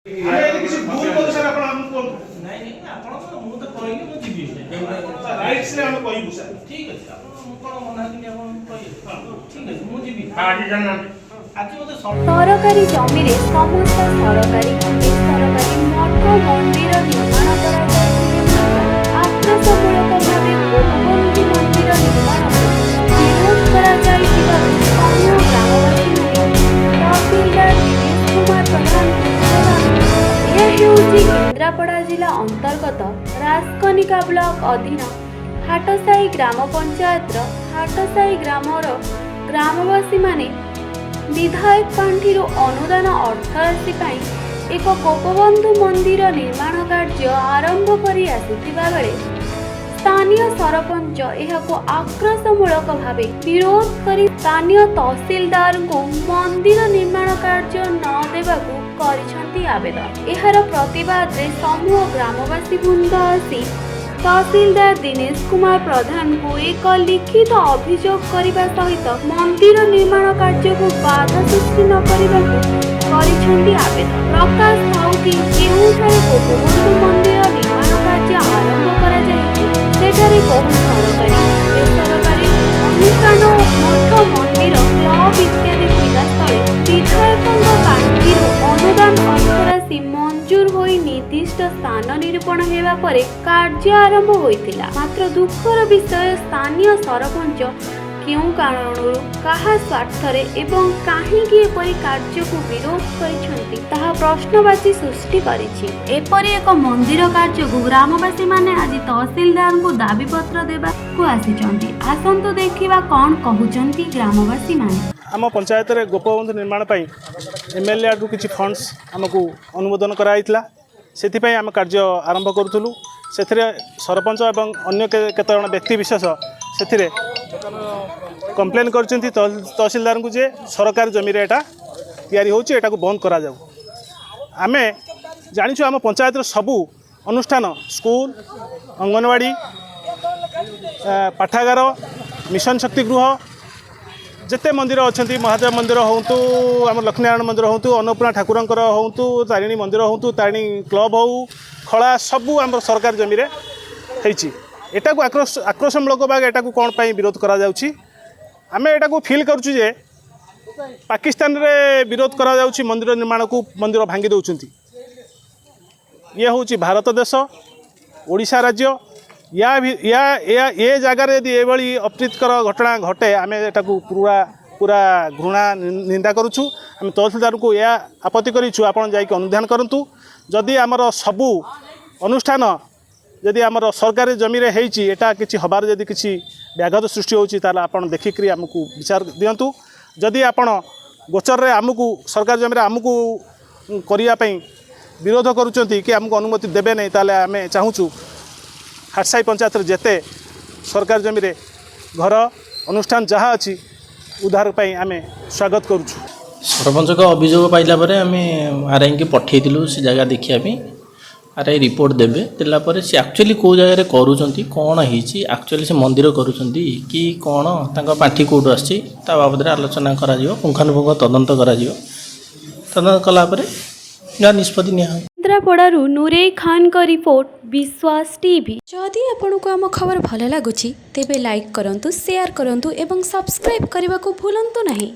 ଆମେ ଯଦି କିଛି ଭୁଲ କରୁ ସାର୍, ଆପଣ ଆମକୁ କୁହନ୍ତୁ। ନାଇଁ, ଆପଣ ମୁଁ ତ କହିଲି, ମୁଁ ଯିବି। ରାଇଟ୍ସରେ ଆମେ କହିବୁ ସାର୍। ଠିକ ଅଛି, ଆପଣ ମୁଁ କ'ଣ ମନା କଲି? ଆପଣ କହିଲେ, ଠିକ ଅଛି, ମୁଁ ଯିବି। ଆଜି ଜାଣିନାହାନ୍ତି। ଆଜି ମୋତେ ସରକାରୀ ଜମିରେ ସମସ୍ତ ସରକାରୀ, ବେସରକାରୀ ମଠ, ମନ୍ଦିର ନିର୍ମାଣ କରାଯାଇଥିଲେ ମଧ୍ୟ ଆକ୍ରୋଶମୂଳକ ଭାବେ ଗୋପବନ୍ଧୁ ମନ୍ଦିର ନିର୍ମାଣକୁ ବିରୋଧ କରାଯାଇଥିବାରୁ ସ୍ଥାନୀୟ ଗ୍ରାମବାସୀମାନେ ତହସିଲଦାର ଦିନେଶ କୁମାର ପ୍ରଧାନଙ୍କୁ ଏହା ହେଉଛି କେନ୍ଦ୍ରାପଡ଼ା ଜିଲ୍ଲା ଅନ୍ତର୍ଗତ ରାଜକନିକା ବ୍ଲକ ଅଧୀନ ହାଟସାହି ଗ୍ରାମ ପଞ୍ଚାୟତର ହାଟସାହି ଗ୍ରାମର ଗ୍ରାମବାସୀମାନେ ବିଧାୟକ ପାଣ୍ଠିରୁ ଅନୁଦାନ ଅର୍ଥରାଶି ପାଇଁ ଏକ ଗୋପବନ୍ଧୁ ମନ୍ଦିର ନିର୍ମାଣ କାର୍ଯ୍ୟ ଆରମ୍ଭ କରି ଆସୁଥିବା ବେଳେ ସ୍ଥାନୀୟ ସରପଞ୍ଚ ଏହାକୁ ଆକ୍ରୋଶମୂଳକ ଭାବେ ବିରୋଧ କରି ସ୍ଥାନୀୟ ତହସିଲଦାରଙ୍କୁ ମନ୍ଦିର ନିର୍ମାଣ କାର୍ଯ୍ୟ ନ ଦେବାକୁ କରିଛନ୍ତି ଆବେଦନ। ଏହାର ପ୍ରତିବାଦରେ ସମୂହ ଗ୍ରାମବାସୀ ବୃନ୍ଦ ଆସି ତହସିଲଦାର ଦିନେଶ କୁମାର ପ୍ରଧାନଙ୍କୁ ଏକ ଲିଖିତ ଅଭିଯୋଗ କରିବା ସହିତ ମନ୍ଦିର ନିର୍ମାଣ କାର୍ଯ୍ୟକୁ ବାଧା ସୃଷ୍ଟି ନ କରିବାକୁ କରିଛନ୍ତି ଆବେଦନ। ପ୍ରକାଶ ଥାଉ କି, ଯେଉଁଠାରେ ଗୋପବନ୍ଧୁ ମନ୍ଦିର ନିର୍ମାଣ କାର୍ଯ୍ୟ ଆରମ୍ଭ କରାଯାଇଛି, ସେଠାରେ ବହୁ ସରକାରୀ, ବେସରକାରୀ ଅନୁଷ୍ଠାନ, ମଠ, ମନ୍ଦିର, କ୍ଲବ ଇତ୍ୟାଦି ଥିବା ସ୍ଥଳେ ବିଧାୟକଙ୍କ ପାଣ୍ଠିରୁ ଅନୁଦାନ ଅର୍ଥରାଶି ମଞ୍ଜୁର ହୋଇ ନିର୍ଦ୍ଦିଷ୍ଟ ସ୍ଥାନ ନିରୂପଣ ହେବା ପରେ କାର୍ଯ୍ୟ ଆରମ୍ଭ ହୋଇଥିଲା। ମାତ୍ର ଦୁଃଖର ବିଷୟ, ସ୍ଥାନୀୟ ସରପଞ୍ଚ କେଉଁ କାରଣରୁ, କାହା ସ୍ୱାର୍ଥରେ ଏବଂ କାହିଁକି ଏପରି କାର୍ଯ୍ୟକୁ ବିରୋଧ କରିଛନ୍ତି, ତାହା ପ୍ରଶ୍ନବାଚୀ ସୃଷ୍ଟି କରିଛି। ଏପରି ଏକ ମନ୍ଦିର କାର୍ଯ୍ୟକୁ ଗ୍ରାମବାସୀମାନେ ଆଜି ତହସିଲଦାରଙ୍କୁ ଦାବିପତ୍ର ଦେବାକୁ ଆସିଛନ୍ତି। ଆସନ୍ତୁ ଦେଖିବା କ'ଣ କହୁଛନ୍ତି ଗ୍ରାମବାସୀମାନେ। ଆମ ପଞ୍ଚାୟତରେ ଗୋପବନ୍ଧୁ ନିର୍ମାଣ ପାଇଁ ଏମ୍ଏଲ୍ଏ କିଛି ଫଣ୍ଡସ୍ ଆମକୁ ଅନୁମୋଦନ କରାଯାଇଥିଲା। ସେଥିପାଇଁ ଆମେ କାର୍ଯ୍ୟ ଆରମ୍ଭ କରୁଥିଲୁ। ସେଥିରେ ସରପଞ୍ଚ ଏବଂ ଅନ୍ୟ କେତେଜଣ ବ୍ୟକ୍ତି ବିଶେଷ ସେଥିରେ କମ୍ପ୍ଲେନ୍ କରିଛନ୍ତି ତହସିଲଦାରଙ୍କୁ ଯେ ସରକାରୀ ଜମିରେ ଏଇଟା ତିଆରି ହେଉଛି, ଏଟାକୁ ବନ୍ଦ କରାଯାଉ। ଆମେ ଜାଣିଛୁ, ଆମ ପଞ୍ଚାୟତର ସବୁ ଅନୁଷ୍ଠାନ, ସ୍କୁଲ, ଅଙ୍ଗନବାଡ଼ି, ପାଠାଗାର, ମିଶନ ଶକ୍ତି ଗୃହ, ଯେତେ ମନ୍ଦିର ଅଛନ୍ତି, ମହାଦେବ ମନ୍ଦିର ହୁଅନ୍ତୁ, ଆମର ଲକ୍ଷ୍ମୀନାରାୟଣ ମନ୍ଦିର ହୁଅନ୍ତୁ, ଅନ୍ନପୂର୍ଣ୍ଣା ଠାକୁରଙ୍କର ହୁଅନ୍ତୁ, ତାରିଣୀ ମନ୍ଦିର ହୁଅନ୍ତୁ, ତାରିଣୀ କ୍ଲବ ହେଉ, ଖଳା, ସବୁ ଆମର ସରକାରୀ ଜମିରେ ହେଇଛି। ଏଟାକୁ ଆକ୍ରୋଶମୂଳକ ଭାବେ ଏଟାକୁ କ'ଣ ପାଇଁ ବିରୋଧ କରାଯାଉଛି? ଆମେ ଏଟାକୁ ଫିଲ୍ କରୁଛୁ ଯେ ପାକିସ୍ତାନରେ ବିରୋଧ କରାଯାଉଛି ମନ୍ଦିର ନିର୍ମାଣକୁ, ମନ୍ଦିର ଭାଙ୍ଗି ଦେଉଛନ୍ତି। ଇଏ ହେଉଛି ଭାରତ ଦେଶ, ଓଡ଼ିଶା ରାଜ୍ୟ। ୟା ଏ ଜାଗାରେ ଯଦି ଏଭଳି ଅପ୍ରୀତିକର ଘଟଣା ଘଟେ, ଆମେ ଏଟାକୁ ପୁରା ପୁରା ଘୃଣା, ନିନ୍ଦା କରୁଛୁ। ଆମେ ତହସିଲଦାରଙ୍କୁ ଏହା ଆପତ୍ତି କରିଛୁ, ଆପଣ ଯାଇକି ଅନୁଧ୍ୟାନ କରନ୍ତୁ। ଯଦି ଆମର ସବୁ ଅନୁଷ୍ଠାନ ଯଦି ଆମର ସରକାରୀ ଜମିରେ ହେଇଛି, ଏଟା କିଛି ହେବାର ଯଦି କିଛି ବ୍ୟାଘାତ ସୃଷ୍ଟି ହେଉଛି, ତାହେଲେ ଆପଣ ଦେଖିକରି ଆମକୁ ବିଚାର ଦିଅନ୍ତୁ। ଯଦି ଆପଣ ଗୋଚରରେ ଆମକୁ ସରକାରୀ ଜମିରେ ଆମକୁ କରିବା ପାଇଁ ବିରୋଧ କରୁଛନ୍ତି କି ଆମକୁ ଅନୁମତି ଦେବେ ନାହିଁ, ତାହେଲେ ଆମେ ଚାହୁଁଛୁ ହାଟସାହି ପଞ୍ଚାୟତରେ ଯେତେ ସରକାରୀ ଜମିରେ ଘର, ଅନୁଷ୍ଠାନ ଯାହା ଅଛି, ଉଦ୍ଧାର ପାଇଁ ଆମେ ସ୍ୱାଗତ କରୁଛୁ। ସରପଞ୍ଚଙ୍କ ଅଭିଯୋଗ ପାଇଲା ପରେ ଆମେ ଆର୍ଆଇକି ପଠେଇଥିଲୁ ସେ ଜାଗା ଦେଖିବା ପାଇଁ। ଆର୍ଆଇ ରିପୋର୍ଟ ଦେବେ। ଦେଲା ପରେ ସେ ଆକ୍ଚୁଆଲି କେଉଁ ଜାଗାରେ କରୁଛନ୍ତି, କ'ଣ ହେଇଛି, ଆକ୍ଚୁଆଲି ସେ ମନ୍ଦିର କରୁଛନ୍ତି କି କ'ଣ, ତାଙ୍କ ପାଣ୍ଠି କେଉଁଠୁ ଆସିଛି, ତା ବାବଦରେ ଆଲୋଚନା କରାଯିବ। ପୁଙ୍ଖାନୁପୁଙ୍ଖ ତଦନ୍ତ କରାଯିବ। ତଦନ୍ତ କଲା ପରେ ଯାହା ନିଷ୍ପତ୍ତି ନିଆହେବ। କେନ୍ଦ୍ରାପଡ଼ାରୁ ନୁରେଇ ଖାନଙ୍କ ରିପୋର୍ଟ, ବିଶ୍ୱାସ ଟିଭି। ଯଦି ଆପଣଙ୍କୁ ଆମ ଖବର ଭଲ ଲାଗୁଛି, ତେବେ ଲାଇକ୍ କରନ୍ତୁ, ସେୟାର କରନ୍ତୁ ଏବଂ ସବସ୍କ୍ରାଇବ୍ କରିବାକୁ ଭୁଲନ୍ତୁ ନାହିଁ।